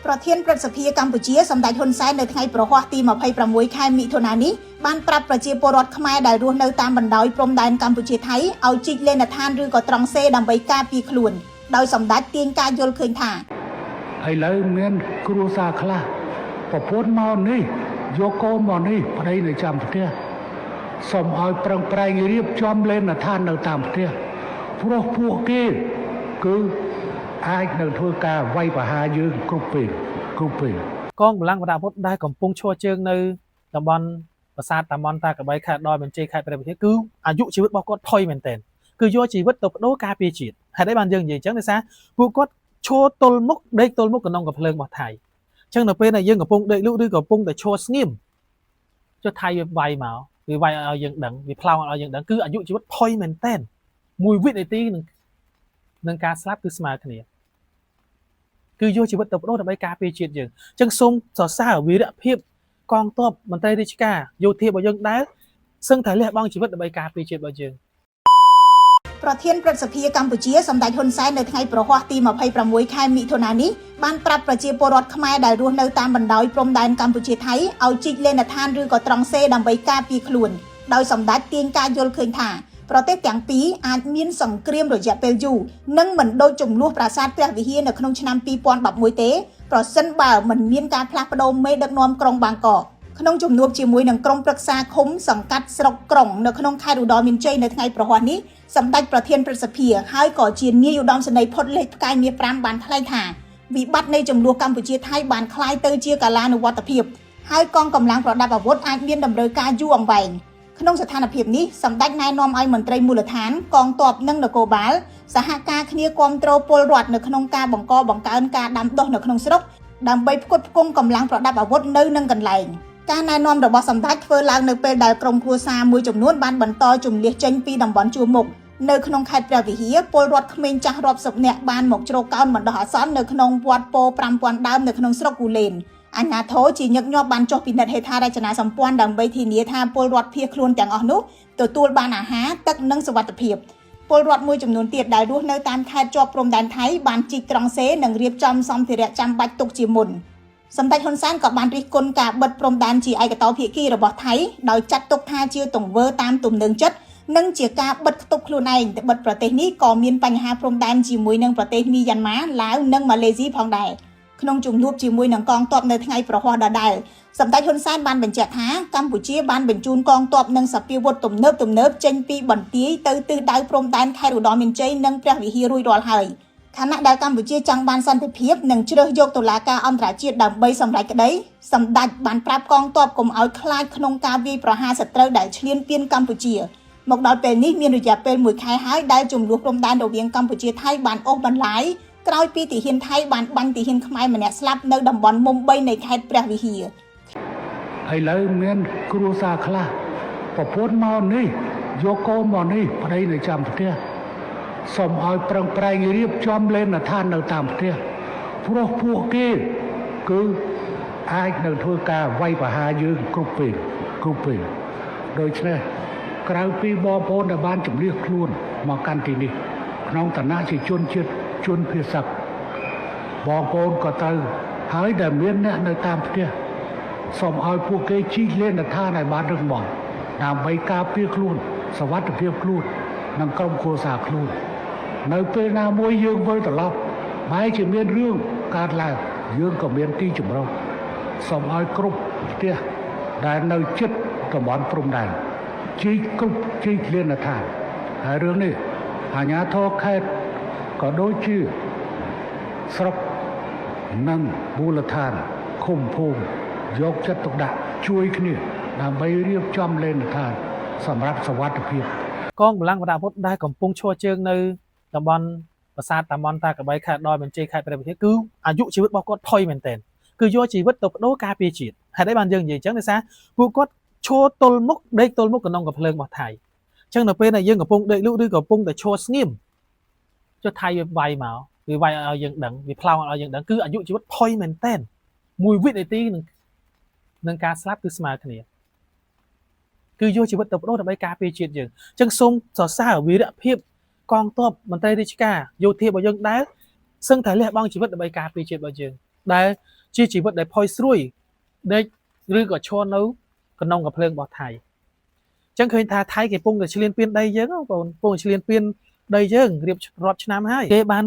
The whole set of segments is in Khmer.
ប្រធានព្រឹទ្ធសភាកម្ពុជាសម្ដេចហ៊ុនសែននៅថ្ងៃព្រហស្បតិ៍ទី26ខែមិថុនានេះបានប្រាប់ប្រជាពលរដ្ឋខ្មែរដែលរស់នៅតាមបណ្ដោយព្រំដែនកម្ពុជាថៃឲ្យជីកលេណដ្ឋានឬក៏ត្រង់សេដើម្បីការពារខ្លួនដោយសម្ដេចទាញការយល់ឃើញថា ឥឡូវមានគ្រួសារខ្លះប្រពន្ធមកនេះយកកូនមកនេះប្តីនៅចាំផ្ទះសូមឲ្យប្រឹងប្រែងរៀបចំលេនដ្ឋាននៅតាមផ្ទះព្រោះពួកគេគឺអាចនឹងធ្វើការវាយប្រហារយើងគ្រប់ពេលគ្រប់ពេល កងកម្លាំងប្រដាប់អាវុធដែលកំពុងឈរជើងនៅតំបន់ប្រាសាទតាមន់តាក្របីខេត្តឧត្តរមានជ័យខេត្តព្រះវិហារគឺអាយុជីវិតរបស់គាត់ផុយមែនទែនគឺយកជីវិតទៅបដូរការពារជាតិហេតុអីបានយើងនិយាយអញ្ចឹងដោយសារពួកគាត់ឈរទល់មុខដេកទល់មុខក្នុងកំភ្លើងរបស់ថៃអញ្ចឹងនៅពេលដែលយើងកំពុងដេកលក់ឬកំពុងតែឈរស្ងៀមចុះថៃវាវាយមកវាវាយឲ្យយើងដឹងវាផ្លោងឲ្យយើងដឹងគឺអាយុជីវិតផុយមែនទែនមួយវិនាទីនឹងនឹងការស្លាប់គឺស្មើគ្នាគឺយកជីវិតទៅបដូរដើម្បីការពារជាតិយើង អញ្ចឹងសូមសរសើរវីរភាពកងទ័ពមន្ត្រីរាជការយោធារបស់យើងដែលសឹងតែលះបង់ជីវិតដើម្បីការពារជាតិរបស់យើង ប្រធានព្រឹទ្ធសភាកម្ពុជាសម្ដេចហ៊ុនសែននៅថ្ងៃព្រហស្បតិ៍ទី26ខែមិថុនានេះបានប្រាប់ប្រជាពលរដ្ឋខ្មែរដែលរស់នៅតាមបណ្ដោយព្រំដែនកម្ពុជាថៃឲ្យជីកលេណដ្ឋានឬក៏ត្រង់សេដើម្បីការពារខ្លួនដោយសម្ដេចទាញការយល់ឃើញថាប្រទេសទាំងពីរអាចមានសង្គ្រាមរយៈពេលយូរនិងមិនដូចជម្លោះប្រាសាទព្រះវិហារនៅក្នុងឆ្នាំ2011ទេប្រសិនបើមិនមានការផ្លាស់ប្ដូរមេដឹកនាំក្រុងបាងកកក្នុងជំនួបជាមួយនឹងក្រុមប្រឹក្សាឃុំសង្កាត់ស្រុកក្រុងនៅក្នុងខេត្តឧត្តរមានជ័យនៅថ្ងៃព្រហស្បតិ៍នេះសម្ដេចប្រធានព្រឹទ្ធសភាហើយក៏ជានាយឧត្តមសេនីយ៍ផុតលេខផ្កាយមាស5បានថ្លែងថាវិបត្តិនៃជម្លោះកម្ពុជាថៃបានក្លាយទៅជាកាលានុវត្តភាពហើយកងកម្លាំងប្រដាប់អាវុធអាចមានតម្រូវការយូរអង្វែងក្នុងស្ថានភាពនេះសម្ដេចណែនាំឲ្យមន្ត្រីមូលដ្ឋានកងទ័ពនិងនគរបាលសហការគ្នាគាំទ្រពលរដ្ឋនៅក្នុងការបង្កបង្កើនការដាំដុះនៅក្នុងស្រុកដើម្បីផ្គត់ផ្គង់កម្លាំងប្រដាប់អាវុធនៅនឹងកន្លែងការណែនាំរបស់សម្ដេចធ្វើឡើងនៅពេលដែលក្រុមគ្រួសារមួយចំនួនបានបន្តជំលះចេញពីតំបន់ជួរមុខនៅក្នុងខេត្តព្រះវិហារពលរដ្ឋក្មេងចាស់រាប់សិបនាក់បានមកជ្រកកោនបណ្ដោះអាសន្ននៅក្នុងវត្តពោ5000ដើមនៅក្នុងស្រុកគូលែនអាជ្ញាធរជាញឹកញាប់បានចុះពិនិត្យហេដ្ឋារចនាសម្ព័ន្ធដើម្បីធានាថាពលរដ្ឋភៀសខ្លួនទាំងអស់នោះទទួលបានអាហារទឹកនិងសុវត្ថិភាពពលរដ្ឋមួយចំនួនទៀតដែលរស់នៅតាមខេត្តជាប់ព្រំដែនថៃបានជីកត្រង់សេនិងរៀបចំសម្ភារៈចាំបាច់ទុកជាមុនសម្ដេចហ៊ុនសែនក៏បានរិះគន់ការបិទព្រំដែនជាឯកតោភាគីរបស់ថៃដោយចាត់ទុកថាជាទង្វើតាមទំនើងចិត្តនិងជាការបិទខ្ទប់ខ្លួនឯងត្បិតប្រទេសនេះក៏មានបញ្ហាព្រំដែនជាមួយនឹងប្រទេសមីយ៉ាន់ម៉ាឡាវនិងម៉ាឡេស៊ីផងដែរក្នុងជំនួបជាមួយនឹងកងទ័ពនៅថ្ងៃព្រហស្បតិ៍ដដែលសម្ដេចហ៊ុនសែនបានបញ្ជាក់ថាកម្ពុជាបានបញ្ជូនកងទ័ពនិងសព្វាវុធទំនើបទំនើបចេញពីបន្ទាយទៅទិសដៅព្រំដែនខេត្តឧត្តរមានជ័យនិងព្រះវិហាររួចរាល់ហើយខណៈដែលកម្ពុជាចង់បានសន្តិភាពនិងជ្រើសយកតុលាការអន្តរជាតិដើម្បីសម្រេចក្តីសម្ដេចបានប្រាប់កងទ័ពកុំឲ្យខ្លាចក្នុងការវាយប្រហារសត្រូវដែលឈ្លានពានកម្ពុជាមកដល់ពេលនេះមានរយៈពេលមួយខែហើយដែលជម្លោះព្រំដែនរវាងកម្ពុជាថៃបានអូសបន្លាយក្រោយពីទាហានថៃបានបាញ់ទាហានខ្មែរម្នាក់ស្លាប់នៅតំបន់មុំ3នៃខេត្តព្រះវិហារ ឥឡូវមានគ្រួសារខ្លះប្រពន្ធមកនេះយកកូនមកនេះប្តីនៅចាំផ្ទះសូមឲ្យប្រឹងប្រែងរៀបចំលេនដ្ឋាននៅតាមផ្ទះព្រោះពួកគេគឺអាចនឹងធ្វើការវាយប្រហារយើងគ្រប់ពេលគ្រប់ពេលដូច្នេះក្រៅពីបងប្អូនដែលបានជំលះខ្លួនមកកាន់ទីនេះក្នុងឋានៈជាជនជាតិជនភាសឹកបងប្អូនក៏ត្រូវហើយដែលមានអ្នកនៅតាមផ្ទះ សូមឲ្យពួកគេជីកលេនដ្ឋានឲ្យបានរឹងមាំដើម្បីការពារខ្លួនសុវត្ថិភាពខ្លួននិងក្រុមគ្រួសារខ្លួន នៅពេលណាមួយយើងវិលត្រឡប់បែរជាមានរឿងកើតឡើងយើងក៏មានទីជម្រកសូមឲ្យគ្រប់ផ្ទះដែលនៅជិតតំបន់ព្រំដែនជីកគ្រប់ជីកលេនដ្ឋានហើយរឿងនេះអាជ្ញាធរខេត្តក៏ដូចជាស្រុកនិងមូលដ្ឋានឃុំភូមិយកចិត្តទុកដាក់ជួយគ្នាដើម្បីរៀបចំលេនដ្ឋានសម្រាប់សុវត្ថិភាព កងកម្លាំងប្រដាប់អាវុធដែលកំពុងឈរជើងនៅតំបន់ប្រាសាទតាមន់តាក្របីខេត្តឧត្តរមានជ័យខេត្តព្រះវិហារគឺអាយុជីវិតរបស់គាត់ផុយមែនទែនគឺយកជីវិតទៅបដូរការពារជាតិហេតុអីបានយើងនិយាយអញ្ចឹងដោយសារពួកគាត់ឈរទល់មុខដេកទល់មុខក្នុងកំភ្លើងរបស់ថៃអញ្ចឹងនៅពេលដែលយើងកំពុងដេកលក់ឬកំពុងតែឈរស្ងៀមចុះថៃវាវាយមកវាវាយឲ្យយើងដឹងវាផ្លោងឲ្យយើងដឹងគឺអាយុជីវិតផុយមែនទែនមួយវិនាទីនឹងនឹងការស្លាប់គឺស្មើគ្នាគឺយកជីវិតទៅបដូរដើម្បីការពារជាតិយើងអញ្ចឹងសូមសរសើរវីរភាពកងទ័ពមន្ត្រីរាជការយោធារបស់យើងដែលសឹងតែលះបង់ជីវិតដើម្បីការពារជាតិរបស់យើងដែល ជាជីវិតដែលផុយស្រួយដេកឬក៏ឈរនៅក្នុងកំភ្លើងរបស់ថៃអញ្ចឹងឃើញថាថៃគេពងតែឈ្លានពានដីយើងបងប្អូនពងឈ្លានពានដីយើងរៀបរាប់ឆ្នាំហើយគេបាន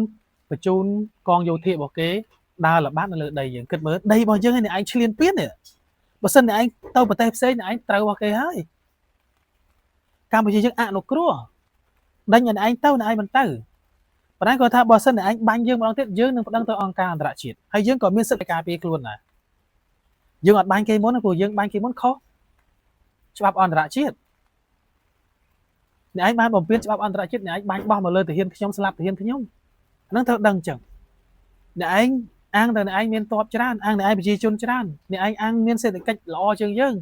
បញ្ជូនកងយោធារបស់គេដើរល្បាតនៅលើដីយើងគិតមើលដីរបស់យើងឯងឈ្លានពាននេះបើសិនអ្នកឯងទៅប្រទេសផ្សេងអ្នកឯងត្រូវរបស់គេហើយកម្ពុជាយើងអនុគ្រោះដេញអ្នកឯងទៅអ្នកឯងមិនទៅប៉ុន្តែគាត់ថាបើសិនអ្នកឯងបាញ់យើងម្ដងទៀតយើងនឹងប្តឹងទៅអង្គការអន្តរជាតិហើយយើងក៏មានសិទ្ធិការពារខ្លួនដែរយើងអត់បាញ់គេមុនព្រោះយើងបាញ់គេមុនខុសច្បាប់អន្តរជាតិអ្នកឯងបានបំពេញច្បាប់អន្តរជាតិអ្នកឯងបាញ់បោះមកលើទាហានខ្ញុំស្លាប់ទាហានខ្ញុំហ្នឹងត្រូវដឹងចឹងអ្នកឯងអាងតែអ្នកឯងមានទ័ពច្រើនអាងអ្នកឯងប្រជាជនច្រើនអ្នកឯងអាងមានសេដ្ឋកិច្ចល្អជាងយើង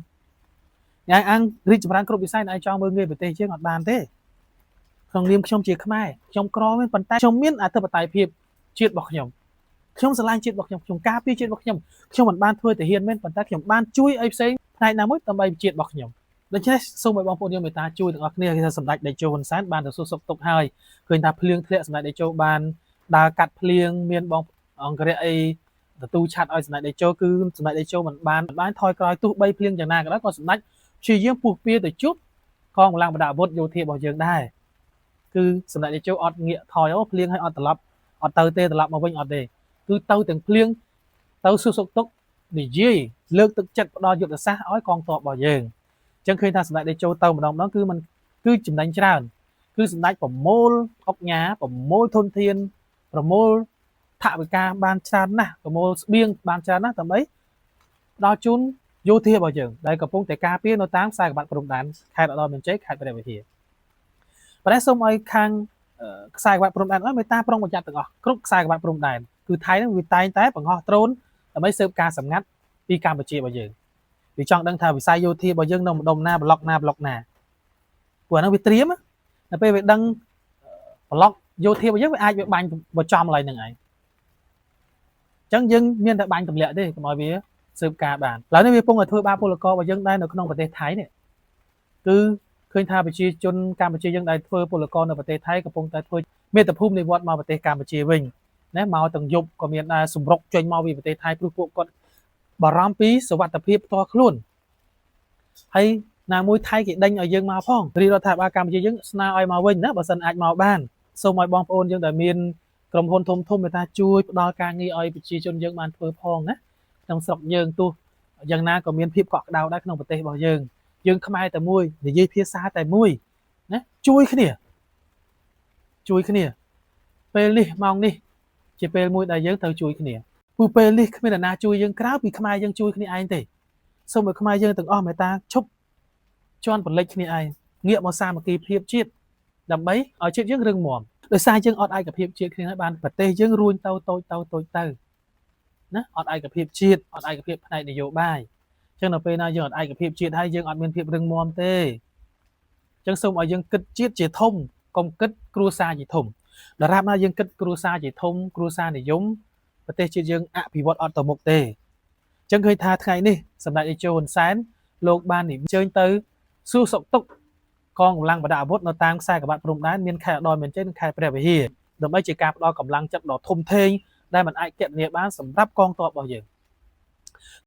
អ្នកឯងអាងរីកចម្រើនគ្រប់វិស័យអ្នកឯងចង់មើលងាយប្រទេសយើងអត់បានទេក្នុងនាមខ្ញុំជាខ្មែរខ្ញុំក្រមែនប៉ុន្តែខ្ញុំមានអធិបតេយ្យភាពជាតិរបស់ខ្ញុំខ្ញុំស្រឡាញ់ជាតិរបស់ខ្ញុំខ្ញុំការពារជាតិរបស់ខ្ញុំខ្ញុំមិនបានធ្វើទាហានមែនប៉ុន្តែខ្ញុំបានជួយអីផ្សេងផ្នែកណាមួយដើម្បីជាតិរបស់ខ្ញុំដូច្នេះសូមឲ្យបងប្អូនយើងមេត្តាជួយទាំងអស់គ្នាគេថាសម្ដេចតេជោហ៊ុនសែនបានទៅសួរសុខទុក្ខហើយឃើញថាភ្លៀងធ្លាក់សម្ដេចតេជោបានដើរកាត់ភ្លៀងមានបងអង្គរៈអីទទួលឆាត់ឲ្យសម្ដេចតេជោគឺសម្ដេចតេជោមិនបានបានថយក្រោយទោះបីភ្លៀងយ៉ាងណាក៏ដោយក៏សម្ដេចព្យាយាមពុះពៀទៅជួបកងកម្លាំងប្រដាប់អាវុធយោធារបស់យើងដែរគឺសម្ដេចតេជោអត់ងាកថយអូភ្លៀងឲ្យអត់ត្រឡប់អត់ទៅទេត្រឡប់មកវិញអត់ទេគឺទៅទាំងភ្លៀងទៅសួរសុខទុក្ខនិយាយលើកទឹកចិត្តផ្ដល់យុទ្ធសាស្ត្រឲ្យកងទ័ពរបស់យើងអញ្ចឹងឃើញថាសម្ដេចតេជោទៅម្ដងម្ដងគឺมันគឺចំណេញច្រើនគឺសម្ដេចប្រមូលអុកញ៉ាប្រមូលធនធានប្រមូលថវិកាបានច្រើនណាស់ប្រមូលស្បៀងបានច្រើនណាស់ដើម្បីផ្ដល់ជូនយោធារបស់យើងដែលកំពុងតែការពារនៅតាមខ្សែក្បាត់ព្រំដែនខេត្តឧត្តរមានជ័យខេត្តព្រះវិហារប៉ុន្តែសូមឲ្យខាងខ្សែក្បាត់ព្រំដែនអស់មេត្តាប្រុងប្រយ័ត្នទាំងអស់គ្រប់ខ្សែក្បាត់ព្រំដែនគឺថៃហ្នឹងវាតែងតែបង្ហោះដ្រូនដើម្បីស៊ើបការសម្ងាត់ពីកម្ពុជារបស់យើងវាចង់ដឹងថាវិស័យយោធារបស់យើងនៅម្ដុំណាប្លុកណាប្លុកណាព្រោះអាហ្នឹងវាត្រៀមដល់ពេលវាដឹងប្លុកយោធារបស់យើងវាអាចវាបាញ់បើចំកន្លែងហ្នឹងឯងអញ្ចឹងយើងមានតែបាញ់ទម្លាក់ទេកុំឲ្យវាស៊ើបការបានឡើយនេះវាពងឲ្យធ្វើបាបពលកររបស់យើងដែរនៅក្នុងប្រទេសថៃនេះគឺឃើញថាប្រជាជនកម្ពុជាយើងដែលធ្វើពលករនៅប្រទេសថៃកំពុងតែធ្វើមាតុភូមិនិវត្តមកប្រទេសកម្ពុជាវិញណាមកទាំងយប់ក៏មានដែរសម្រុកចេញមកពីប្រទេសថៃព្រោះពួកគាត់បារម្ភពីសុវត្ថិភាពផ្ទាល់ខ្លួនហើយណាមួយថៃគេដេញឲ្យយើងមកផងរាជរដ្ឋាភិបាលកម្ពុជាយើងស្នើឲ្យមកវិញណាបើសិនអាចមកបានសូមឲ្យបងប្អូនយើងដែលមានក្រុមហ៊ុនធំធំមេត្តាជួយផ្ដល់ការងារឲ្យប្រជាជនយើងបានធ្វើផងណាក្នុងស្រុកយើងទោះយ៉ាងណាក៏មានភាពកក់ក្ដៅដែរក្នុងប្រទេសរបស់យើងយើងខ្មែរតែមួយនិយាយភាសាតែមួយណាជួយគ្នាជួយគ្នាពេលនេះម៉ោងនេះជាពេលមួយដែលយើងត្រូវជួយគ្នាព្រោះពេលនេះគ្មាននរណាជួយយើងក្រៅពីខ្មែរយើងជួយគ្នាឯងទេសូមឲ្យខ្មែរយើងទាំងអស់មេត្តាឈប់ជន់ផលិចគ្នាឯងងាកមកសាមគ្គីភាពជាតិដើម្បីឲ្យជាតិយើងរឹងមាំដោយសារយើងអត់ឯកភាពជាតិគ្នាហើយបានប្រទេសយើងរួញទៅតូចទៅតូចទៅណាអត់ឯកភាពជាតិអត់ឯកភាពផ្នែកនយោបាយអញ្ចឹងដល់ពេលណាយើងអត់ឯកភាពជាតិហើយយើងអត់មានភាពរឹងមាំទេអញ្ចឹងសូមឲ្យយើងគិតជាតិជាធំកុំគិតគ្រួសារជាធំដរាបណាយើងគិតគ្រួសារជាធំគ្រួសារនិយមប្រទេសជាតិយើងអភិវឌ្ឍអត់ទៅមុខទេអញ្ចឹងឃើញថាថ្ងៃនេះសម្ដេចតេជោហ៊ុនសែនលោកបានអញ្ជើញទៅសួរសុខទុក្ខកងកម្លាំងប្រដាប់អាវុធនៅតាមខ្សែក្បាត់ព្រំដែនមានខេត្តឧត្តរមានជ័យនិងខេត្តព្រះវិហារដើម្បីជាការផ្ដល់កម្លាំងចិត្តដ៏ធំធេងដែលមិនអាចគណនាបានសម្រាប់កងទ័ពរបស់យើង។